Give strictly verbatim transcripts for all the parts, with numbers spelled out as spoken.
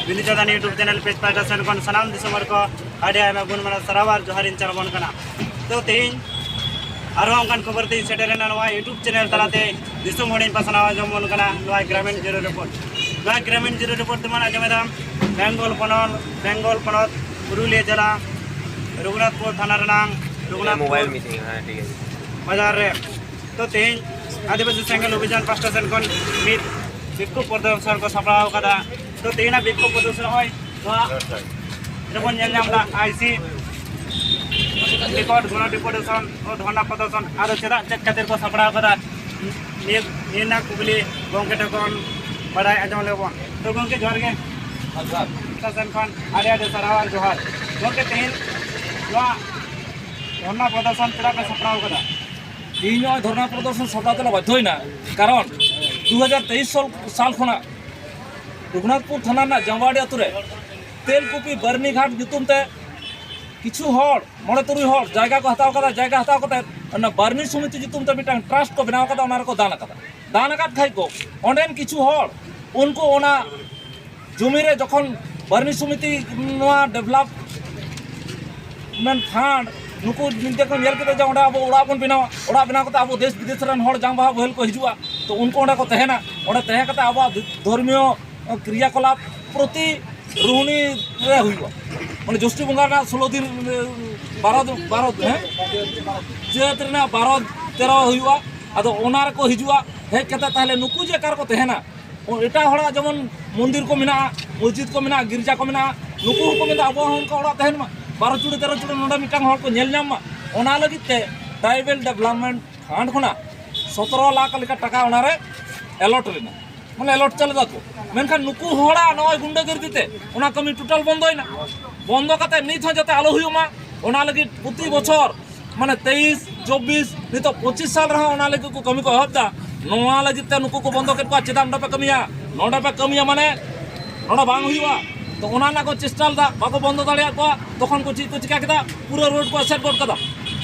ᱵᱤᱱᱤ ᱪᱟᱸᱫᱟᱱ YouTube channel page ᱯᱟᱦᱴᱟ ᱥᱮᱱ ᱠᱷᱚᱱ ᱥᱟᱱᱟᱢ ᱫᱤᱥᱚᱢ ᱦᱚᱲ ᱠᱚ ᱟᱹᱰᱤ ᱟᱭᱢᱟ ᱜᱩᱱ ᱢᱟᱱᱟᱣ ᱥᱟᱨᱦᱟᱣ ᱟᱨ ᱡᱚᱦᱟᱨ ᱤᱧ ᱪᱟᱞ ᱟᱵᱚᱱ ᱠᱟᱱᱟ᱾ ᱛᱚ ᱛᱮᱦᱮᱧ ᱟᱨᱦᱚᱸ ᱚᱱᱠᱟᱱ ᱠᱷᱚᱵᱚᱨ ᱛᱮᱧ ᱥᱮᱴᱮᱨ ᱮᱱᱟ ᱱᱚᱣᱟ YouTube channel ᱛᱟᱞᱟᱛᱮ ᱫᱤᱥᱚᱢ ᱦᱚᱲᱤᱧ ᱯᱟᱥᱱᱟᱣ ᱟᱸᱡᱚᱢ ᱟᱵᱚᱱ ᱠᱟᱱᱟ ᱱᱚᱣᱟ ᱜᱨᱟᱢᱤᱱ ᱡᱤᱨᱳ ᱨᱤᱯᱳᱨᱴ᱾ ᱱᱚᱣᱟ ᱜᱨᱟᱢᱤᱱ ᱡᱤᱨᱳ ᱨᱤᱯᱳᱨᱴ ᱛᱮᱢᱟᱱ ᱟᱸᱡᱚᱢ ᱮᱫᱟᱢ ᱵᱮᱝᱜᱚᱞ ᱯᱚᱱᱚᱛ, ᱵᱮᱝᱜᱚᱞ ᱯᱚᱱᱚᱛ ᱯᱩᱨᱩᱞᱤᱭᱟᱹ ᱡᱮᱞᱟ ᱨᱚᱜᱷᱩᱱᱟᱛᱷᱯᱩᱨ ᱛᱷᱟᱱᱟ ᱨᱮᱱᱟᱝ ᱨᱚᱜᱷᱩᱱᱟᱛᱷᱯᱩᱨ ᱢᱳᱵᱟᱭᱤᱞ ᱢᱤᱴᱤᱝ, ᱦᱮᱸ, ᱴᱷᱤᱠ ᱟᱪᱷᱮ᱾ ᱵᱟᱡᱟᱨ ᱨᱮ᱾ ᱛᱚ ᱛᱮᱦᱮᱧ ᱟᱹᱫᱤᱵᱟᱹᱥᱤ ᱥᱮᱸᱜᱮᱞ ᱚᱵᱷᱤᱡᱟᱱ ᱯᱟᱦᱴᱟ ᱥᱮᱱ ᱠᱷᱚᱱ ᱢᱤᱫ ᱵᱤᱠᱠᱷᱳᱵ ᱯᱨᱚᱫᱚᱨᱥᱚᱱ ᱠᱚ ᱥᱟᱯᱲᱟᱣ ᱟᱠᱟᱫᱟ᱾ ᱛᱚ ᱛᱮᱦᱮᱧᱟᱜ ᱵᱤᱠᱠᱷᱳᱵ ᱯᱨᱚᱫᱚᱨᱥᱚᱱ ᱱᱚᱜᱼᱚᱭ ᱱᱚᱣᱟ ᱨᱮᱵᱚᱱ ᱧᱮᱞ ᱧᱟᱢ ᱮᱫᱟ ᱟᱭᱥᱤ ᱨᱮᱠᱚᱨᱰ ᱜᱚᱱᱚ ᱰᱮᱯᱩᱴᱮᱥᱚᱱ ᱚ ᱫᱷᱚᱨᱱᱟ ᱯᱨᱚᱫᱚᱨᱥᱚᱱ᱾ ᱟᱫᱚ ᱪᱮᱫᱟᱜ ᱪᱮᱫ ᱠᱷᱟᱹᱛᱤᱨ ᱠᱚ ᱥᱟᱯᱲᱟᱣ ᱟᱠᱟᱫᱟ ᱱᱤᱭᱟᱹ ᱱᱤᱭᱟᱹ ᱨᱮᱱᱟᱜ ᱠᱩᱠᱞᱤ ᱜᱚᱢᱠᱮ ᱴᱷᱮᱱ ᱠᱷᱚᱱ ᱵᱟᱲᱟᱭ ᱟᱸᱡᱚᱢ ᱞᱮᱵᱚᱱ᱾ ᱛᱚ ᱜᱚᱢᱠᱮ ᱡᱚᱦᱟᱨ ᱜᱮ᱾ ᱡᱚᱦᱟᱨ᱾ ᱯᱟᱦᱴᱟ ᱥᱮᱱ ᱠᱷᱚᱱ ᱟᱹᱰᱤ ᱟᱹᱰᱤ ᱥᱟᱨᱦᱟᱣ ᱟᱨ ᱡᱚᱦᱟᱨ᱾ ᱜᱚᱢᱠᱮ ᱛᱮᱦᱮᱧ ᱱᱚᱣᱟ ᱫᱷᱚᱨᱱᱟ ᱯᱨᱚᱫᱚᱨᱥᱚᱱ ᱪᱮᱫᱟᱜ ᱯᱮ ᱥᱟᱯᱲᱟᱣ ᱟᱠᱟᱫᱟ? ᱛᱮᱦᱮᱧ ᱱᱚᱜᱼᱚᱭ ᱫᱷᱚᱨᱱᱟ ᱯᱨᱚᱫᱚᱨᱥᱚᱱ ᱥᱟᱯᱲᱟᱣ ᱛᱮᱞᱮ ᱵᱟᱫᱽᱫᱷᱚᱭᱮᱱᱟ, ᱠᱟᱨᱚᱱ ᱫᱩ ᱦᱟᱡᱟᱨ ᱛᱮᱭᱤᱥ ᱥᱟᱞ, ᱥᱟᱞ ᱠᱷᱚᱱᱟᱜ ᱨᱚᱜᱷᱩᱱᱟᱛᱷᱯᱩᱨ ᱛᱷᱟᱱᱟ ᱨᱮᱱᱟᱜ ᱡᱟᱢᱵᱟᱣᱟᱰᱤ ᱟᱹᱛᱩ ᱨᱮ ᱛᱮᱞᱠᱩᱯᱤ ᱵᱟᱨᱱᱤ ᱜᱷᱟᱴ ᱧᱩᱛᱩᱢ ᱛᱮ ᱠᱤᱪᱷᱩ ᱦᱚᱲ, ᱢᱚᱬᱮ ᱛᱩᱨᱩᱭ ᱦᱚᱲ ᱡᱟᱭᱜᱟ ᱠᱚ ᱦᱟᱛᱟᱣ ᱠᱟᱫᱟ᱾ ᱡᱟᱭᱜᱟ ᱦᱟᱛᱟᱣ ᱠᱟᱛᱮ ᱚᱱᱟ ᱵᱟᱨᱱᱤ ᱥᱚᱢᱤᱛᱤ ᱧᱩᱛᱩᱢ ᱛᱮ ᱢᱤᱫᱴᱟᱝ ᱴᱨᱟᱥᱴ ᱠᱚ ᱵᱮᱱᱟᱣ ᱠᱟᱫᱟ, ᱚᱱᱟ ᱨᱮᱠᱚ ᱫᱟᱱ ᱟᱠᱟᱫᱟ᱾ ᱫᱟᱱ ᱟᱠᱟᱫ ᱠᱷᱟᱡ ᱠᱚ ᱚᱸᱰᱮᱱ ᱠᱤᱪᱷᱩ ᱦᱚᱲ, ᱩᱱᱠᱩ ᱚᱱᱟ ᱡᱚᱢᱤ ᱨᱮ ᱡᱚᱠᱷᱚᱱ ᱵᱟᱨᱱᱤ ᱥᱚᱢᱤᱛᱤ ᱱᱚᱣᱟ ᱰᱮᱵᱷᱞᱚᱯᱢᱮᱱᱴ ᱯᱷᱟᱱᱰ ᱱᱩᱠᱩ ᱱᱤᱛᱚᱜ ᱠᱚ ᱧᱮᱞ ᱠᱮᱫᱟ ᱡᱮ ᱚᱸᱰᱮ ᱟᱵᱚ ᱚᱲᱟᱜ ᱵᱚᱱ ᱵᱮᱱᱟᱣᱟ, ᱚᱲᱟᱜ ᱵᱮᱱᱟᱣ ᱠᱟᱛᱮ ᱟᱵᱚ ᱫᱮᱥ ᱵᱤᱫᱮᱥ ᱨᱮᱱ ᱦᱚᱲ ᱡᱟᱝ ᱵᱟᱦᱟ ᱵᱳᱦᱮᱞ ᱠᱚ ᱦᱤᱡᱩᱜᱼᱟ, ᱛᱚ ᱩᱱᱠᱩ ᱚᱸᱰᱮ ᱠᱚ ᱛᱟᱦᱮᱱᱟ, ᱚᱸᱰᱮ ᱛᱟᱦᱮᱸ ᱠᱟᱛᱮ ᱟᱵᱚᱣᱟᱜ ᱫᱷᱚᱨᱢᱤᱭᱚ ᱠᱨᱤᱭᱟᱠᱚᱞᱟᱯ ᱯᱨᱚᱛᱤ ᱨᱩᱦᱱᱤ ᱨᱮ ᱦᱩᱭᱩᱜᱼᱟ᱾ ᱢᱟᱱᱮ ᱡᱳᱥᱴᱤ ᱵᱚᱸᱜᱟ ᱨᱮᱱᱟᱜ ᱥᱳᱞᱳ ᱫᱤᱱ, ᱵᱟᱨᱚ ᱫᱤᱱ, ᱵᱟᱨᱚ, ᱦᱮᱸ, ᱪᱟᱹᱛ ᱨᱮᱱᱟᱜ ᱵᱟᱨᱚ ᱛᱮᱨᱚ ᱦᱩᱭᱩᱜᱼᱟ᱾ ᱟᱫᱚ ᱚᱱᱟ ᱨᱮᱠᱚ ᱦᱤᱡᱩᱜᱼᱟ, ᱦᱮᱡ ᱠᱟᱛᱮ ᱛᱟᱦᱚᱞᱮ ᱱᱩᱠᱩ ᱡᱮ ᱚᱠᱟ ᱨᱮᱠᱚ ᱛᱟᱦᱮᱱᱟ, ᱮᱴᱟᱜ ᱦᱚᱲᱟᱜ ᱡᱮᱢᱚᱱ ᱢᱚᱱᱫᱤᱨ ᱠᱚ ᱢᱮᱱᱟᱜᱼᱟ, ᱢᱚᱥᱡᱤᱫ ᱠᱚ ᱢᱮᱱᱟᱜᱼᱟ, ᱜᱤᱨᱡᱟ ᱠᱚ ᱢᱮᱱᱟᱜᱼᱟ, ᱱᱩᱠᱩ ᱦᱚᱸᱠᱚ ᱢᱮᱱᱫᱟ ᱟᱵᱚᱣᱟᱜ ᱦᱚᱸ ᱚᱱᱠᱟ ᱚᱲᱟᱜ ᱛᱟᱦᱮᱱ ᱢᱟ᱾ ᱵᱟᱨᱚ ᱪᱩᱲᱤ ᱛᱮᱨᱚ ᱪᱩᱲᱤ ᱱᱚᱰᱮ ᱢᱤᱫᱴᱟᱝ ᱦᱚᱲ ᱠᱚ ᱧᱮᱞ ᱧᱟᱢ ᱢᱟ, ᱚᱱᱟ ᱞᱟᱹᱜᱤᱫ ᱛᱮ ᱴᱨᱟᱭᱵᱮᱞ ᱰᱮᱵᱷᱞᱚᱯᱢᱮᱱᱴ ᱯᱷᱟᱱᱰ ᱠᱷᱚᱱᱟᱜ ᱥᱚᱛᱨᱚ ᱞᱟᱠᱷ ᱞᱮᱠᱟ ᱴᱟᱠᱟ ᱚᱱᱟᱨᱮ ᱮᱞᱚᱴ ᱞᱮᱱᱟ, ᱢᱟᱱᱮ ᱮᱞᱚᱴ ᱪᱟᱞ ᱞᱮᱫᱟ ᱠᱚ᱾ ᱢᱮᱱᱠᱷᱟᱱ ᱱᱩᱠᱩ ᱦᱚᱲᱟᱜ ᱱᱚᱜᱼᱚᱭ ᱜᱩᱱᱰᱟᱹᱜᱤᱨᱫᱤ ᱛᱮ ᱚᱱᱟ ᱠᱟᱹᱢᱤ ᱴᱳᱴᱟᱞ ᱵᱚᱱᱫᱚᱭᱮᱱᱟ᱾ ᱵᱚᱱᱫᱚ ᱠᱟᱛᱮ ᱱᱤᱛ ᱦᱚᱸ ᱡᱟᱛᱮ ᱟᱞᱚ ᱦᱩᱭᱩᱜ ᱢᱟ, ᱚᱱᱟ ᱞᱟᱹᱜᱤᱫ ᱯᱨᱚᱛᱤ ᱵᱚᱪᱷᱚᱨ ᱢᱟᱱᱮ ᱛᱮᱭᱤᱥ, ᱪᱚᱵᱵᱤᱥ, ᱱᱤᱛᱚᱜ ᱯᱚᱸᱪᱤᱥ ᱥᱟᱞ ᱨᱮᱦᱚᱸ ᱚᱱᱟ ᱞᱟᱹᱜᱤᱫ ᱠᱚ ᱠᱟᱹᱢᱤ ᱠᱚ ᱮᱦᱚᱵ ᱮᱫᱟ᱾ ᱱᱚᱣᱟ ᱞᱟᱹᱜᱤᱫ ᱛᱮ ᱱᱩᱠᱩ ᱠᱚ ᱵᱚᱱᱫᱚ ᱠᱮᱫ ᱠᱚᱣᱟ, ᱪᱮᱫᱟᱜ ᱱᱚᱰᱮ ᱯᱮ ᱠᱟᱹᱢᱤᱭᱟ? ᱱᱚᱰᱮ ᱯᱮ ᱠᱟᱹᱢᱤᱭᱟ ᱢᱟᱱᱮ ᱱᱚᱰᱮ ᱵᱟᱝ ᱦᱩᱭᱩᱜᱼᱟ᱾ ᱛᱚ ᱚᱱᱟ ᱨᱮᱱᱟᱜ ᱠᱚ ᱪᱮᱥᱴᱟ ᱞᱮᱫᱟ, ᱵᱟᱠᱚ ᱵᱚᱱᱫᱚ ᱫᱟᱲᱮᱭᱟᱜ ᱠᱚᱣᱟ᱾ ᱛᱚᱠᱷᱚᱱ ᱠᱚ ᱪᱮᱫ ᱠᱚ ᱪᱤᱠᱟ ᱠᱮᱫᱟ? ᱯᱩᱨᱟᱹ ᱨᱳᱰ ᱠᱚ ᱮᱥᱮᱫ ᱜᱚᱫ ᱠᱟᱫᱟ᱾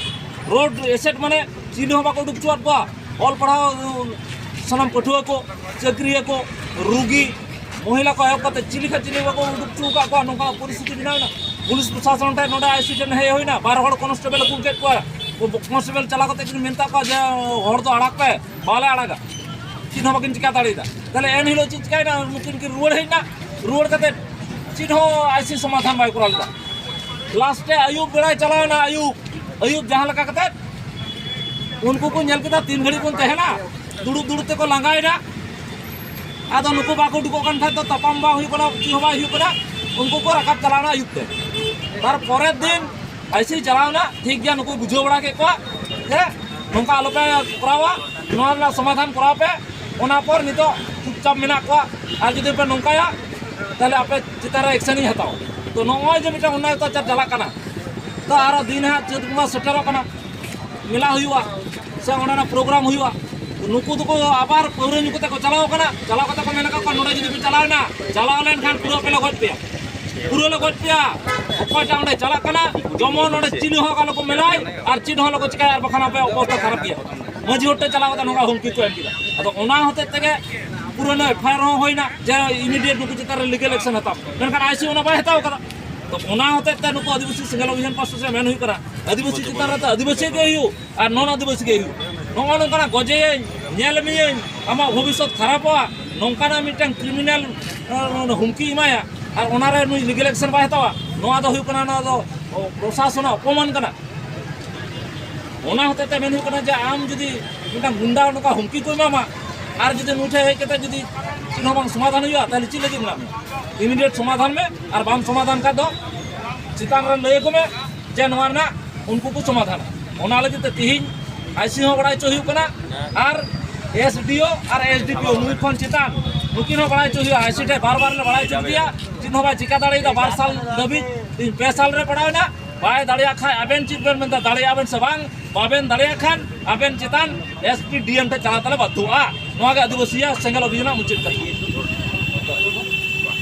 ᱨᱳᱰ ᱮᱥᱮᱫ ᱢᱟᱱᱮ ᱪᱤᱞᱤ ᱦᱚᱸ ᱵᱟᱠᱚ ᱩᱰᱩᱠ ᱦᱚᱪᱚᱣᱟᱫ ᱠᱚᱣᱟ᱾ ᱚᱞ ᱯᱟᱲᱦᱟᱣ ᱥᱟᱱᱟᱢ ᱯᱟᱹᱴᱷᱩᱣᱟᱹ ᱠᱚ, ᱪᱟᱹᱠᱨᱤᱭᱟᱹ ᱠᱚ, ᱨᱩᱜᱤ, ᱢᱚᱦᱤᱞᱟ ᱠᱚ ᱮᱦᱚᱵ ᱠᱟᱛᱮ ᱪᱤᱞᱤ ᱠᱷᱟᱱ ᱪᱤᱞᱤ ᱵᱟᱠᱚ ᱩᱰᱩᱠ ᱦᱚᱪᱚ ᱟᱠᱟᱫ ᱠᱚᱣᱟ, ᱱᱚᱝᱠᱟ ᱯᱚᱨᱤᱥᱛᱷᱤᱛᱤ ᱵᱮᱱᱟᱣ ᱮᱱᱟ᱾ ᱯᱩᱞᱤᱥ ᱯᱨᱚᱥᱟᱥᱚᱱ ᱴᱷᱮᱱ ᱱᱚᱰᱮ ᱟᱭᱥᱤ ᱴᱷᱮᱱ ᱦᱮᱡ ᱦᱩᱭᱱᱟ, ᱵᱟᱨ ᱦᱚᱲ ᱠᱚᱱᱥᱴᱮᱵᱚᱞ ᱠᱩᱞ ᱠᱮᱫ ᱠᱚᱣᱟ, ᱠᱚᱱᱥᱴᱮᱵᱚᱞ ᱪᱟᱞᱟᱣ ᱠᱟᱛᱮ ᱠᱤᱱ ᱢᱮᱛᱟ ᱠᱚᱣᱟ ᱡᱮ ᱦᱚᱲ ᱫᱚ ᱟᱲᱟᱜ ᱯᱮ, ᱵᱟᱞᱮ ᱟᱲᱟᱜᱟ, ᱪᱮᱫ ᱦᱚᱸ ᱵᱟᱹᱠᱤᱱ ᱪᱤᱠᱟ ᱫᱟᱲᱮᱭᱟᱫᱟ᱾ ᱛᱟᱦᱞᱮ ᱮᱱ ᱦᱤᱞᱳᱜ ᱪᱮᱫ ᱪᱤᱠᱟᱭᱮᱱᱟ, ᱱᱩᱠᱤᱱ ᱠᱤᱱ ᱨᱩᱣᱟᱹᱲ ᱦᱮᱡ ᱮᱱᱟ, ᱨᱩᱣᱟᱹᱲ ᱠᱟᱛᱮ ᱪᱮᱫ ᱦᱚᱸ ᱟᱭᱥᱤ ᱥᱚᱢᱟᱫᱷᱟᱱ ᱵᱟᱭ ᱠᱚᱨᱟᱣ ᱞᱮᱫᱟ᱾ ᱞᱟᱥᱴᱮ ᱟᱹᱭᱩᱵ ᱵᱮᱲᱟᱭ ᱪᱟᱞᱟᱣ ᱮᱱᱟ, ᱟᱹᱭᱩᱵ, ᱟᱹᱭᱩᱵ ᱡᱟᱦᱟᱸ ᱞᱮᱠᱟ ᱠᱟᱛᱮ ᱩᱱᱠᱩ ᱠᱚ ᱧᱮᱞ ᱠᱮᱫᱟ ᱛᱤᱱ ᱜᱷᱟᱹᱲᱤᱡ ᱵᱚᱱ ᱛᱟᱦᱮᱱᱟ, ᱫᱩᱲᱩᱵ ᱫᱩᱲᱩᱵ ᱛᱮᱠᱚ ᱞᱟᱸᱜᱟᱭᱮᱱᱟ᱾ ᱟᱫᱚ ᱱᱩᱠᱩ ᱵᱟᱠᱚ ᱩᱰᱩᱠᱚᱜ ᱠᱟᱱ ᱠᱷᱟᱡ ᱫᱚ ᱛᱟᱯᱟᱢ ᱵᱟᱝ ᱦᱩᱭᱩᱜ ᱠᱟᱱᱟ, ᱪᱮᱫ ᱦᱚᱸ ᱵᱟᱭ ᱦᱩᱭᱩᱜ ᱠᱟᱱᱟ᱾ ᱩᱱᱠᱩ ᱠᱚ ᱨᱟᱠᱟᱵ ᱪᱟᱞᱟᱣᱱᱟ ᱟᱹᱭᱩᱵ ᱛᱮ᱾ ᱛᱟᱨ ᱯᱚᱨᱮᱨ ᱫᱤᱱ ᱟᱭᱥᱤ ᱪᱟᱞᱟᱣᱱᱟ, ᱴᱷᱤᱠ ᱜᱮᱭᱟ, ᱱᱩᱠᱩᱭ ᱵᱩᱡᱷᱟᱹᱣ ᱵᱟᱲᱟ ᱠᱮᱫ ᱠᱚᱣᱟ ᱡᱮ ᱱᱚᱝᱠᱟ ᱟᱞᱚᱯᱮ ᱠᱚᱨᱟᱣᱟ, ᱱᱚᱣᱟ ᱨᱮᱱᱟᱜ ᱥᱚᱢᱟᱫᱷᱟᱱ ᱠᱚᱨᱟᱣ ᱯᱮ᱾ ᱚᱱᱟ ᱯᱚᱨ ᱱᱤᱛᱚᱜ ᱪᱩᱯᱪᱟᱯ ᱢᱮᱱᱟᱜ ᱠᱚᱣᱟ, ᱟᱨ ᱡᱩᱫᱤ ᱯᱮ ᱱᱚᱝᱠᱟᱭᱟ ᱛᱟᱦᱞᱮ ᱟᱯᱮ ᱪᱮᱛᱟᱱ ᱨᱮ ᱮᱠᱥᱮᱱ ᱤᱧ ᱦᱟᱛᱟᱣᱟ᱾ ᱛᱚ ᱱᱚᱜᱼᱚᱭ ᱡᱮ ᱢᱤᱫᱴᱟᱝ ᱚᱱᱱᱟᱭ ᱚᱛᱛᱟᱪᱟᱨ ᱪᱟᱞᱟᱜ ᱠᱟᱱᱟ, ᱛᱚ ᱟᱨᱚ ᱫᱤᱱ ᱦᱟᱸᱜ ᱪᱟᱹᱛ ᱵᱚᱸᱜᱟ ᱥᱮᱴᱮᱨᱚᱜ ᱠᱟᱱᱟ, ᱢᱮᱞᱟ ᱦᱩᱭᱩᱜᱼᱟ ᱥᱮ ᱚᱸᱰᱮᱱᱟᱜ ᱯᱨᱳᱜᱨᱟᱢ ᱦᱩᱭᱩᱜᱼᱟ᱾ ᱱᱩᱠᱩ ᱫᱚᱠᱚ ᱟᱵᱟᱨ ᱯᱟᱹᱣᱨᱟᱹ ᱧᱩ ᱠᱟᱛᱮ ᱠᱚ ᱪᱟᱞᱟᱣ ᱠᱟᱱᱟ, ᱪᱟᱞᱟᱣ ᱠᱟᱛᱮ ᱠᱚ ᱢᱮᱱ ᱟᱠᱟᱫ ᱠᱚᱣᱟ, "ᱱᱚᱰᱮ ᱡᱩᱫᱤ ᱯᱮ ᱪᱟᱞᱟᱣ ᱮᱱᱟ, ᱪᱟᱞᱟᱣ ᱞᱮᱱᱠᱷᱟᱱ ᱯᱩᱨᱟᱹ ᱯᱮ ᱞᱮ ᱜᱚᱡ ᱯᱮᱭᱟ, ᱯᱩᱨᱟᱹ ᱞᱮ ᱜᱚᱡ ᱯᱮᱭᱟ᱾ ᱚᱠᱚᱭᱴᱟᱜ ᱚᱸᱰᱮ ᱪᱟᱞᱟᱜ ᱠᱟᱱᱟ, ᱡᱮᱢᱚᱱ ᱚᱸᱰᱮ ᱪᱤᱞᱤ ᱦᱚᱸ ᱟᱞᱚ ᱠᱚ ᱢᱮᱞᱟᱭ ᱟᱨ ᱪᱮᱫ ᱦᱚᱸ ᱟᱞᱚ ᱠᱚ ᱪᱤᱠᱟᱭᱟ, ᱟᱨ ᱵᱟᱠᱷᱟᱱ ᱟᱯᱮᱭᱟᱜ ᱚᱵᱚᱥᱛᱟ ᱠᱷᱟᱨᱟᱯ ᱜᱮᱭᱟ, ᱢᱟᱹᱡᱷᱤ ᱦᱚᱲ ᱴᱷᱮᱱ ᱪᱟᱞᱟᱣ ᱠᱟᱛᱮ ᱱᱚᱝᱠᱟ ᱦᱩᱢᱠᱤ ᱠᱚ ᱮᱢ ᱠᱮᱫᱟ᱾" ᱟᱫᱚ ᱚᱱᱟ ᱦᱚᱛᱮᱡ ᱛᱮᱜᱮ ᱯᱩᱨᱟᱹ ᱱᱚᱣᱟ ᱮᱯᱷ ᱟᱭ ᱟᱨ ᱦᱚᱸ ᱦᱩᱭᱱᱟ ᱡᱮ ᱤᱢᱤᱰᱤᱭᱮᱴ ᱱᱩᱠᱩ ᱪᱮᱛᱟᱱ ᱨᱮ ᱞᱤᱜᱟᱞ ᱮᱠᱥᱮᱱ ᱦᱟᱛᱟᱣ, ᱢᱮᱱᱠᱷᱟᱱ ᱟᱭ ᱥᱤ ᱚᱱᱟ ᱵᱟᱭ ᱦᱟᱛᱟᱣ ᱠᱟᱫᱟ᱾ ᱛᱚ ᱚᱱᱟ ᱦᱚᱛᱮᱡ ᱛᱮ ᱱᱩᱠᱩ ᱟᱹᱫᱤᱵᱟᱹᱥᱤ ᱥᱮᱸᱜᱮᱞ ᱚᱵᱷᱤᱡᱟᱱ ᱯᱟᱥᱴᱟ ᱥᱮᱫ ᱢᱮᱱ ᱦᱩᱭᱩᱜ ᱠᱟᱱᱟ, ᱟᱹᱫᱤᱵᱟᱹᱥᱤ ᱪᱮᱛᱟᱱ ᱨᱮ ᱛᱚ ᱟᱹᱫᱤᱵᱟᱹᱥᱤ ᱜᱮ ᱦᱩᱭᱩᱜ ᱟᱨ ᱱᱚᱱ ᱟᱹᱫᱤᱵᱟᱹᱥᱤ ᱜᱮ ᱦᱩᱭᱩᱜ᱾ ᱱᱚᱜᱼᱚ ᱱᱚᱝᱠᱟᱱᱟᱜ ᱜᱚᱡᱮᱭᱟᱹᱧ, ᱧᱮᱞ ᱢᱮᱭᱟᱹᱧ, ᱟᱢᱟᱜ ᱵᱷᱚᱵᱤᱥᱥᱚᱛ ᱠᱷᱟᱨᱟᱯᱚᱜᱼᱟ, ᱱᱚᱝᱠᱟᱱᱟᱜ ᱢᱤᱫᱴᱟᱝ ᱠᱨᱤᱢᱤᱱᱟᱞ ᱦᱩᱢᱠᱤ ᱮᱢᱟᱭᱟ ᱟᱨ ᱚᱱᱟᱨᱮ ᱱᱩᱭ ᱞᱤᱜᱟᱞ ᱮᱠᱥᱮᱱ ᱵᱟᱭ ᱦᱟᱛᱟᱣᱟ, ᱱᱚᱣᱟ ᱫᱚ ᱦᱩᱭᱩᱜ ᱠᱟᱱᱟ, ᱱᱚᱣᱟ ᱫᱚ ᱯᱨᱚᱥᱟᱥᱚᱱᱟᱜ ᱚᱯᱚᱢᱟᱱ ᱠᱟᱱᱟ᱾ ᱚᱱᱟ ᱦᱚᱛᱮᱡ ᱛᱮ ᱢᱮᱱ ᱦᱩᱭᱩᱜ ᱠᱟᱱᱟ ᱡᱮ ᱟᱢ ᱡᱩᱫᱤ ᱢᱤᱫᱴᱟᱝ ᱜᱩᱱᱰᱟ ᱱᱚᱝᱠᱟ ᱦᱩᱢᱠᱤ ᱠᱚ ᱮᱢᱟᱢᱟ ᱟᱨ ᱡᱩᱫᱤ ᱱᱩᱭ ᱴᱷᱮᱱ ᱦᱮᱡ ᱠᱟᱛᱮ ᱡᱩᱫᱤ ᱪᱮᱫ ᱦᱚᱸ ᱵᱟᱝ ᱥᱚᱢᱟᱫᱷᱟᱱ ᱦᱩᱭᱩᱜᱼᱟ, ᱛᱟᱦᱞᱮ ᱪᱮᱫ ᱞᱟᱹᱜᱤᱫ ᱢᱮᱱᱟᱜ ᱢᱮᱭᱟ? ᱤᱢᱤᱰᱤᱭᱮᱴ ᱥᱚᱢᱟᱫᱷᱟᱱ ᱢᱮ, ᱟᱨ ᱵᱟᱢ ᱥᱚᱢᱟᱫᱷᱟᱱ ᱠᱷᱟᱡ ᱫᱚ ᱪᱮᱛᱟᱱ ᱨᱮ ᱞᱟᱹᱭ ᱟᱠᱚ ᱢᱮ ᱡᱮ ᱱᱚᱣᱟ ᱨᱮᱱᱟᱜ ᱩᱱᱠᱩ ᱠᱚ ᱥᱚᱢᱟᱫᱷᱟᱱᱟ᱾ ᱚᱱᱟ ᱞᱟᱹᱜᱤᱫ ᱛᱮ ᱛᱤᱦᱤᱧ ᱟᱭ ᱥᱤ ᱦᱚᱸ ᱵᱟᱲᱟᱭ ᱦᱚᱪᱚ ᱦᱩᱭᱩᱜ ᱠᱟᱱᱟ ᱟᱨ ᱮᱥ ᱰᱤ ᱳ ᱟᱨ ᱮᱥ ᱰᱤ ᱯᱤ ᱳ ᱱᱩᱭ ᱠᱷᱚᱱ ᱪᱮᱛᱟᱱ ᱱᱩᱠᱤᱱ ᱦᱚᱸ ᱵᱟᱲᱟᱭ ᱦᱚᱪᱚ ᱦᱩᱭᱩᱜᱼᱟ᱾ ᱟᱭ ᱥᱤ ᱴᱷᱮᱱ ᱵᱟᱨ ᱵᱟᱨ ᱞᱮ ᱵᱟᱲᱟᱭ ᱦᱚᱪᱚ ᱠᱮᱫᱮᱭᱟ, ᱪᱮᱫ ᱦᱚᱸ ᱵᱟᱭ ᱪᱤᱠᱟ ᱫᱟᱲᱮᱭᱟᱫᱟ᱾ ᱵᱟᱨ ᱥᱟᱞ ᱫᱷᱟᱹᱵᱤᱡ, ᱛᱤᱦᱤᱧ ᱯᱮ ᱥᱟᱞ ᱨᱮ ᱯᱟᱲᱟᱣ ᱮᱱᱟ, ᱵᱟᱭ ᱫᱟᱲᱮᱭᱟᱜ ᱠᱷᱟᱱ ᱟᱵᱮᱱ ᱪᱮᱫ ᱵᱮᱱ ᱢᱮᱱᱫᱟ, ᱫᱟᱲᱮᱭᱟᱜᱼᱟ ᱵᱮᱱ ᱥᱮ ᱵᱟᱝ? ᱵᱟᱵᱮᱱ ᱫᱟᱲᱮᱭᱟᱜ ᱠᱷᱟᱱ ᱟᱵᱮᱱ ᱪᱮᱛᱟᱱ ᱮᱥ ᱯᱤ ᱰᱤ ᱮᱢ ᱴᱷᱮᱱ ᱪᱟᱞᱟᱜ ᱛᱟᱞᱮ ᱵᱟᱫᱽᱫᱷᱚᱜᱼᱟ᱾ ᱱᱚᱣᱟ ᱜᱮ ᱟᱹᱫᱤᱵᱟᱹᱥᱤᱭᱟᱜ ᱥᱮᱸᱜᱮᱞ ᱚᱵᱷᱤᱡᱟᱱᱟᱜ ᱢᱩᱪᱟᱹᱫ ᱠᱟᱛᱷᱟ᱾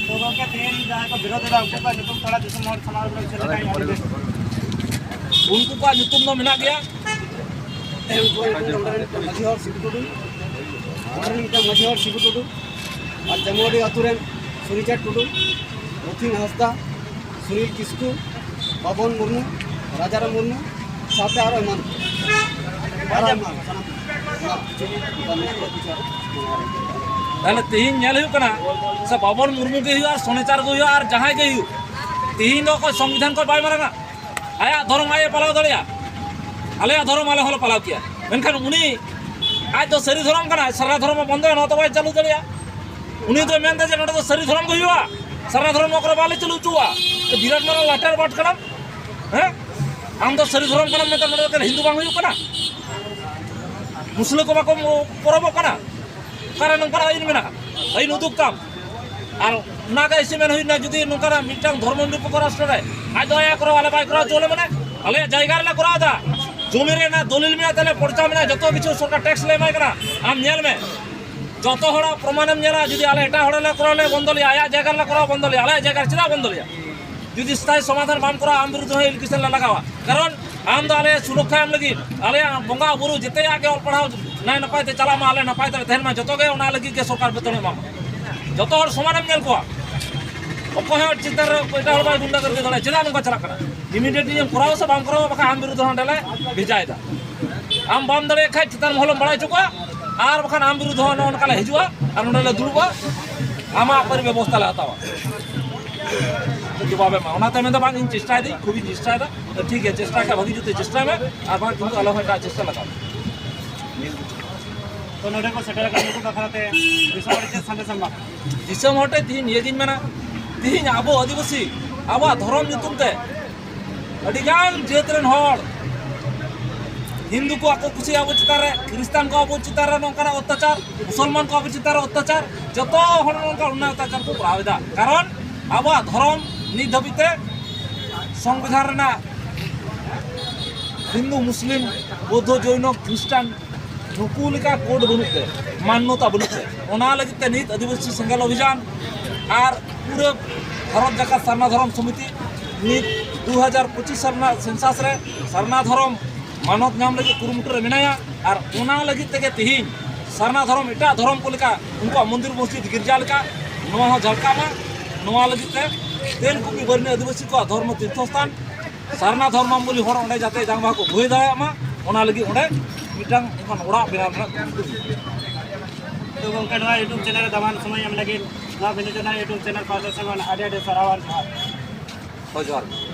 ᱛᱚ ᱜᱚᱢᱠᱮ, ᱛᱮᱦᱮᱧ ᱡᱟᱦᱟᱸᱭ ᱠᱚ ᱵᱤᱨᱳᱫ ᱮᱫᱟ, ᱩᱱᱠᱩ ᱠᱚᱣᱟᱜ ᱧᱩᱛᱩᱢ ᱛᱷᱚᱲᱟ ᱫᱤᱥᱚᱢ ᱦᱚᱲ ᱥᱟᱢᱟᱝ ᱨᱮ ᱪᱮᱫ ᱞᱮᱠᱟ ᱧᱟᱢ ᱞᱮᱫᱟ? ᱩᱱᱠᱩ ᱠᱚᱣᱟᱜ ᱧᱩᱛᱩᱢ ᱫᱚ ᱢᱮᱱᱟᱜ ᱜᱮᱭᱟ᱾ ᱩᱱᱠᱩᱣᱟᱜ ᱧᱩᱛᱩᱢ ᱫᱚ ᱚᱸᱰᱮ ᱨᱮᱱ ᱢᱤᱫᱴᱟᱝ ᱢᱟᱹᱡᱷᱤ ᱦᱚᱲ ᱥᱤᱵᱩ ᱴᱩᱰᱩ, ᱚᱸᱰᱮ ᱨᱮᱱ ᱢᱤᱫᱴᱟᱝ ᱢᱟᱹᱡᱷᱤ ᱦᱚᱲ ᱥᱤᱵᱩ ᱴᱩᱰᱩ, ᱟᱨ ᱡᱟᱢᱩᱣᱟᱰᱤ ᱟᱹᱛᱩ ᱨᱮᱱ ᱥᱩᱱᱤᱪᱟᱸᱫᱽ ᱴᱩᱰᱩ, ᱨᱚᱛᱷᱤᱱ ᱦᱟᱸᱥᱫᱟ, ᱥᱩᱱᱤᱞ ᱠᱤᱥᱠᱩ, ᱵᱟᱵᱚᱱ ᱢᱩᱨᱢᱩ, ᱨᱟᱡᱟᱨᱟᱢ ᱢᱩᱨᱢᱩ ᱥᱟᱶᱛᱮ ᱟᱨᱚ ᱮᱢᱟᱱ ᱠᱚ᱾ ᱟᱨᱚ ᱮᱢᱟᱱ ᱥᱟᱱᱟᱢ ᱚᱱᱟ ᱠᱤᱪᱷᱩ ᱚᱱᱠᱟ ᱢᱮᱱᱟᱜ ᱠᱚᱣᱟ ᱠᱤᱪᱷᱩ ᱟᱨᱚ᱾ ᱛᱟᱦᱞᱮ ᱛᱮᱦᱮᱧ ᱧᱮᱞ ᱦᱩᱭᱩᱜ ᱠᱟᱱᱟ, ᱥᱮ ᱵᱟᱵᱚᱱ ᱢᱩᱨᱢᱩ ᱜᱮ ᱦᱩᱭᱩᱜᱼᱟ, ᱟᱨ ᱥᱚᱱᱤᱪᱟᱨ ᱜᱮ ᱦᱩᱭᱩᱜᱼᱟ, ᱟᱨ ᱡᱟᱦᱟᱸᱭ ᱜᱮ ᱦᱩᱭᱩᱜ, ᱛᱮᱦᱮᱧ ᱫᱚ ᱚᱠᱚᱭ ᱥᱚᱝᱵᱤᱫᱷᱟᱱ ᱠᱷᱚᱱ ᱵᱟᱭ ᱢᱟᱨᱟᱝᱟ᱾ ᱟᱭᱟᱜ ᱫᱷᱚᱨᱚᱢ ᱟᱡ ᱮ ᱯᱟᱞᱟᱣ ᱫᱟᱲᱮᱭᱟᱜᱼᱟ, ᱟᱞᱮᱭᱟᱜ ᱫᱷᱚᱨᱚᱢ ᱟᱞᱮ ᱦᱚᱸᱞᱮ ᱯᱟᱞᱟᱣ ᱠᱮᱭᱟ᱾ ᱢᱮᱱᱠᱷᱟᱱ ᱩᱱᱤ ᱟᱡ ᱫᱚ ᱥᱟᱹᱨᱤ ᱫᱷᱚᱨᱚᱢ ᱠᱟᱱᱟᱭ, ᱥᱟᱨᱱᱟ ᱫᱷᱚᱨᱚᱢ ᱮ ᱵᱚᱱᱫᱚᱭᱟ, ᱱᱚᱣᱟ ᱫᱚ ᱵᱟᱭ ᱪᱟᱹᱞᱩ ᱫᱟᱲᱮᱭᱟᱜᱼᱟ᱾ ᱩᱱᱤ ᱫᱚᱭ ᱢᱮᱱᱫᱟ ᱡᱮ ᱱᱚᱰᱮ ᱫᱚ ᱥᱟᱹᱨᱤ ᱫᱷᱚᱨᱚᱢ ᱜᱮ ᱦᱩᱭᱩᱜᱼᱟ, ᱥᱟᱨᱱᱟ ᱫᱷᱚᱨᱚᱢ ᱱᱚᱣᱟ ᱠᱚᱨᱮ ᱵᱟᱞᱮ ᱪᱟᱹᱞᱩ ᱦᱚᱪᱚᱣᱟᱜᱼᱟ᱾ ᱛᱚ ᱵᱤᱨᱟᱴ ᱢᱟᱨᱟᱝ ᱞᱟᱴᱮᱨ ᱵᱟᱴ ᱠᱟᱱᱟᱢ, ᱦᱮᱸ? ᱟᱢ ᱫᱚ ᱥᱟᱹᱨᱤ ᱫᱷᱚᱨᱚᱢ ᱠᱟᱱᱟᱢ ᱢᱮᱱᱛᱮ ᱱᱚᱰᱮ ᱫᱚ ᱦᱤᱱᱫᱩ ᱵᱟᱝ ᱦᱩᱭᱩᱜ ᱠᱟᱱᱟ? ᱢᱩᱥᱞᱟᱹ ᱠᱚ ᱵᱟᱠᱚ ᱯᱚᱨᱚᱵᱚᱜ ᱠᱟᱱᱟ? ᱚᱠᱟᱨᱮ ᱱᱚᱝᱠᱟᱱᱟᱜ ᱟᱹᱭᱤᱱ ᱢᱮᱱᱟᱜᱼᱟ? ᱟᱹᱭᱤᱱ ᱩᱫᱩᱜ ᱛᱟᱢ᱾ ᱟᱨ ᱚᱱᱟᱜᱮ ᱤᱥᱤ ᱢᱮᱱ ᱦᱩᱭᱱᱟ, ᱡᱩᱫᱤ ᱱᱚᱝᱠᱟᱱᱟᱜ ᱢᱤᱫᱴᱟᱝ ᱫᱷᱚᱨᱢᱚ ᱱᱤᱨᱚᱯᱮᱠᱠᱷᱚ ᱨᱟᱥᱴᱨᱚ ᱨᱮ ᱟᱡ ᱫᱚ ᱟᱭᱟᱜ ᱠᱚᱨᱟᱣ, ᱟᱞᱮ ᱵᱟᱭ ᱠᱚᱨᱟᱣ ᱦᱚᱪᱚ ᱞᱮ ᱢᱟᱱᱮ, ᱟᱞᱮᱭᱟᱜ ᱡᱟᱭᱜᱟ ᱨᱮᱞᱮ ᱠᱚᱨᱟᱣ ᱮᱫᱟ, ᱡᱚᱢᱤ ᱨᱮᱱᱟᱜ ᱫᱚᱞᱤᱞ ᱢᱮᱱᱟᱜ ᱛᱟᱞᱮᱭᱟ, ᱯᱚᱨᱪᱟ ᱢᱮᱱᱟᱜᱼᱟ, ᱡᱚᱛᱚ ᱠᱤᱪᱷᱩ ᱥᱚᱨᱠᱟᱨ ᱴᱮᱠᱥ ᱞᱮ ᱮᱢᱟᱭ ᱠᱟᱱᱟ᱾ ᱟᱢ ᱧᱮᱞ ᱢᱮ, ᱡᱚᱛᱚ ᱦᱚᱲᱟᱜ ᱯᱨᱚᱢᱟᱱᱮᱢ ᱧᱮᱞᱟ, ᱡᱩᱫᱤ ᱟᱞᱮ ᱮᱴᱟᱜ ᱦᱚᱲ ᱞᱮ ᱠᱚᱨᱟᱣ ᱞᱮ ᱵᱚᱱᱫᱚ ᱞᱮᱭᱟ, ᱟᱭᱟᱜ ᱡᱟᱭᱜᱟ ᱨᱮᱞᱮ ᱠᱚᱨᱟᱣ ᱵᱚᱱᱫᱚ ᱞᱮᱭᱟ, ᱟᱞᱮᱭᱟᱜ ᱡᱟᱭᱜᱟ ᱨᱮ ᱪᱮᱫᱟᱜ ᱵᱚᱱᱫᱚ ᱞᱮᱭᱟ? ᱡᱩᱫᱤ ᱥᱛᱷᱟᱭᱤ ᱥᱚᱢᱟᱫᱷᱟᱱ ᱵᱟᱢ ᱠᱚᱨᱟᱣᱟ, ᱟᱢ ᱵᱤᱨᱩᱫᱷ ᱦᱚᱸ ᱮᱞᱤᱜᱮᱥᱚᱱ ᱞᱮ ᱞᱟᱜᱟᱣᱟ᱾ ᱠᱟᱨᱚᱱ ᱟᱢ ᱫᱚ ᱟᱞᱮ ᱥᱩᱨᱚᱠᱠᱷᱟ ᱮᱢ ᱞᱟᱹᱜᱤᱫ, ᱟᱞᱮᱭᱟᱜ ᱵᱚᱸᱜᱟ ᱵᱩᱨᱩ ᱡᱮᱛᱮᱭᱟᱜ ᱜᱮ ᱚᱞ ᱯᱟᱲᱦᱟᱣ ᱱᱟᱭ ᱱᱟᱯᱟᱭ ᱛᱮ ᱪᱟᱞᱟᱜ ᱢᱟ, ᱟᱞᱮ ᱱᱟᱯᱟᱭ ᱛᱮᱞᱮ ᱛᱟᱦᱮᱱ ᱢᱟ, ᱡᱚᱛᱚ ᱜᱮ ᱚᱱᱟ ᱞᱟᱹᱜᱤᱫ ᱜᱮ ᱥᱚᱨᱠᱟᱨ ᱵᱮᱛᱚᱱᱮ ᱮᱢᱟ ᱢᱟ᱾ ᱡᱚᱛᱚ ᱦᱚᱲ ᱥᱚᱢᱟᱱᱮᱢ ᱧᱮᱞ ᱠᱚᱣᱟ, ᱚᱠᱚᱭ ᱦᱚᱸ ᱪᱮᱛᱟᱱ ᱨᱮ ᱮᱴᱟᱜ ᱦᱚᱲ ᱵᱟᱭ ᱜᱩᱱᱰᱟᱹᱜᱟᱨᱫᱤ ᱫᱟᱲᱮᱭᱟᱜᱼᱟ᱾ ᱪᱮᱫᱟᱜ ᱱᱚᱝᱠᱟ ᱪᱟᱞᱟᱜ ᱠᱟᱱᱟ? ᱤᱢᱤᱰᱤᱭᱮᱴᱞᱤ ᱮᱢ ᱠᱚᱨᱟᱣᱟ ᱥᱮ ᱵᱟᱢ ᱠᱚᱨᱟᱣᱟ, ᱵᱟᱠᱷᱟᱱ ᱟᱢ ᱵᱤᱨᱩᱫᱷ ᱦᱚᱸ ᱱᱚᱸᱰᱮ ᱞᱮ ᱵᱷᱮᱡᱟᱭᱮᱫᱟ᱾ ᱟᱢ ᱵᱟᱢ ᱫᱟᱲᱮᱭᱟᱜ ᱠᱷᱟᱡ ᱪᱮᱛᱟᱱ ᱢᱚᱦᱚᱞᱮᱢ ᱵᱟᱲᱟᱭ ᱦᱚᱪᱚ ᱠᱚᱣᱟ, ᱟᱨ ᱵᱟᱠᱷᱟᱱ ᱟᱢ ᱵᱤᱨᱩᱫᱷ ᱦᱚᱸ ᱱᱚᱜᱼᱚ ᱱᱚᱝᱠᱟ ᱞᱮ ᱦᱤᱡᱩᱜᱼᱟ ᱟᱨ ᱱᱚᱸᱰᱮ ᱞᱮ ᱫᱩᱲᱩᱵᱼᱟ, ᱟᱢᱟᱜ ᱯᱚᱨᱤ ᱵᱮᱵᱚᱥᱛᱷᱟ ᱞᱮ ᱦᱟᱛᱟᱣᱟ᱾ ᱡᱚᱵᱟᱵ ᱮᱢᱟ᱾ ᱚᱱᱟᱛᱮ ᱢᱮᱱᱫᱟ, ᱵᱟᱝ, ᱤᱧ ᱪᱮᱥᱴᱟᱭᱮᱫᱟᱹᱧ, ᱠᱷᱩᱵ ᱤᱧ ᱪᱮᱥᱴᱟᱭᱮᱫᱟ᱾ ᱴᱷᱤᱠ ᱜᱮᱭᱟ, ᱪᱮᱥᱴᱟ ᱠᱷᱟᱡ ᱵᱷᱟᱹᱜᱤ ᱡᱩᱛ ᱪᱮᱥᱴᱟᱭ ᱢᱮ, ᱟᱨ ᱵᱟᱝ ᱠᱤᱱᱛᱩ ᱟᱞᱮ ᱦᱚᱸ ᱮᱴᱟᱜ ᱪᱮᱥᱴᱟ ᱞᱟᱜᱟᱣ᱾ ᱛᱚ ᱱᱚᱰᱮ ᱠᱚ ᱥᱮᱴᱮᱨ ᱟᱠᱟᱱ ᱱᱩᱠᱩ ᱵᱟᱠᱷᱨᱟ ᱛᱮ ᱫᱤᱥᱚᱢ ᱦᱚᱲ ᱪᱮᱫ ᱥᱟᱸᱫᱮᱥ ᱮᱢ ᱮᱢᱟ? ᱫᱤᱥᱚᱢ ᱦᱚᱲ ᱴᱷᱮᱱ ᱛᱤᱦᱤᱧ ᱱᱤᱭᱟᱹᱜᱤᱧ ᱢᱮᱱᱟ, ᱛᱤᱦᱤᱧ ᱟᱵᱚ ᱟᱹᱫᱤᱵᱟᱹᱥᱤ ᱟᱵᱚᱣᱟᱜ ᱫᱷᱚᱨᱚᱢ ᱧᱩᱛᱩᱢ ᱛᱮ ᱟᱹᱰᱤᱜᱟᱱ ᱡᱟᱹᱛ ᱨᱮᱱ ᱦᱚᱲ, ᱦᱤᱱᱫᱩ ᱠᱚ ᱟᱠᱚ ᱠᱩᱥᱤ ᱟᱵᱚ ᱪᱮᱛᱟᱱ ᱨᱮ, ᱠᱷᱨᱤᱥᱴᱟᱱ ᱠᱚ ᱟᱵᱚ ᱪᱮᱛᱟᱱ ᱨᱮ ᱱᱚᱝᱠᱟᱱᱟᱜ ᱚᱛᱛᱟᱪᱟᱨ, ᱢᱩᱥᱚᱞᱢᱟᱱ ᱠᱚ ᱟᱵᱚ ᱪᱮᱛᱟᱱ ᱨᱮ ᱚᱛᱛᱟᱪᱟᱨ, ᱡᱚᱛᱚ ᱦᱚᱲ ᱱᱚᱝᱠᱟ ᱚᱱᱱᱟᱭ ᱚᱛᱛᱟᱪᱟᱨ ᱠᱚ ᱠᱚᱨᱟᱣ ᱮᱫᱟ᱾ ᱠᱟᱨᱚᱱ ᱟᱵᱚᱣᱟᱜ ᱫᱷᱚᱨᱚᱢ ᱱᱤᱛ ᱫᱷᱟᱹᱵᱤᱡ ᱛᱮ ᱥᱚᱝᱵᱤᱫᱷᱟᱱ ᱨᱮᱱᱟᱜ ᱦᱤᱱᱫᱩ, ᱢᱩᱥᱞᱤᱢ, ᱵᱳᱫᱽᱫᱷᱚ, ᱡᱚᱭᱱᱚ, ᱠᱷᱨᱤᱥᱴᱟᱱ ᱱᱩᱠᱩ ᱞᱮᱠᱟ ᱠᱳᱰ ᱵᱟᱹᱱᱩᱜ ᱛᱮ, ᱢᱟᱱᱱᱚᱛᱟ ᱵᱟᱹᱱᱩᱜ ᱛᱮ, ᱚᱱᱟ ᱞᱟᱹᱜᱤᱫ ᱛᱮ ᱱᱤᱛ ᱟᱹᱫᱤᱵᱟᱹᱥᱤ ᱥᱮᱸᱜᱮᱞ ᱚᱵᱷᱤᱡᱟᱱ ᱟᱨ ᱯᱩᱨᱟᱹ ᱵᱷᱟᱨᱚᱛ ᱡᱟᱠᱟᱛ ᱥᱟᱨᱱᱟ ᱫᱷᱚᱨᱚᱢ ᱥᱚᱢᱤᱛᱤ ᱱᱤᱛ ᱫᱩ ᱦᱟᱡᱟᱨ ᱯᱚᱸᱪᱤᱥ ᱥᱟᱞ ᱨᱮᱱᱟᱜ ᱥᱮᱱᱥᱟᱥ ᱨᱮ ᱥᱟᱨᱱᱟ ᱫᱷᱚᱨᱚᱢ ᱢᱟᱱᱚᱛ ᱧᱟᱢ ᱞᱟᱹᱜᱤᱫ ᱠᱩᱨᱩᱢᱩᱴᱩ ᱨᱮ ᱢᱮᱱᱟᱭᱟ᱾ ᱟᱨ ᱚᱱᱟ ᱞᱟᱹᱜᱤᱫ ᱛᱮᱜᱮ ᱛᱤᱦᱤᱧ ᱥᱟᱨᱱᱟ ᱫᱷᱚᱨᱚᱢ ᱮᱴᱟᱜ ᱫᱷᱚᱨᱚᱢ ᱠᱚ ᱞᱮᱠᱟ, ᱩᱱᱠᱩᱣᱟᱜ ᱢᱚᱱᱫᱤᱨ ᱢᱚᱥᱡᱤᱫ ᱜᱤᱨᱡᱟ ᱞᱮᱠᱟ, ᱱᱚᱣᱟ ᱦᱚᱸ ᱡᱷᱟᱞᱠᱟᱜ ᱢᱟ᱾ ᱱᱚᱣᱟ ᱞᱟᱹᱜᱤᱫ ᱛᱮ ᱛᱮᱞᱠᱩᱯᱤ ᱵᱟᱹᱨᱱᱤ ᱟᱹᱫᱤᱵᱟᱹᱥᱤ ᱠᱚᱣᱟᱜ ᱫᱷᱚᱨᱢᱚ ᱛᱤᱨᱛᱷᱚ ᱥᱛᱷᱟᱱ ᱥᱟᱨᱱᱟ ᱫᱷᱚᱨᱢᱟᱵᱚᱞᱤ ᱦᱚᱲ ᱚᱸᱰᱮ ᱡᱟᱛᱮ ᱡᱟᱸᱜᱟ ᱠᱚ ᱵᱷᱩᱭ ᱫᱟᱲᱮᱭᱟᱜ ᱢᱟ, ᱚᱱᱟ ᱞᱟᱹᱜᱤᱫ ᱚᱸᱰᱮ ᱢᱤᱫᱴᱟᱝ ᱚᱱᱠᱟᱱ ᱚᱲᱟᱜ ᱵᱮᱱᱟᱣ ᱨᱮᱱᱟᱜ ᱠᱩᱨᱩᱢᱩᱴᱩ ᱦᱩᱭᱩᱜᱼᱟ᱾ ᱛᱚ ᱜᱚᱢᱠᱮ, ᱱᱚᱣᱟ YouTube ᱪᱮᱱᱮᱞ ᱨᱮ ᱫᱟᱢᱟᱱ ᱥᱚᱢᱚᱭ ᱮᱢ ᱞᱟᱹᱜᱤᱫ ᱱᱚᱣᱟ ᱵᱤᱱᱫᱩ ᱪᱟᱸᱫᱟᱱ YouTube ᱪᱮᱱᱮᱞ ᱯᱟᱦᱴᱟ ᱥᱮᱫ ᱠᱷᱚᱱ ᱟᱹᱰᱤ ᱟᱹᱰᱤ ᱥᱟᱨᱦᱟᱣ ᱟᱨ ᱡᱚᱦᱟᱨ᱾ ᱦᱳᱭ, ᱡᱚᱦᱟᱨ ᱜᱮ᱾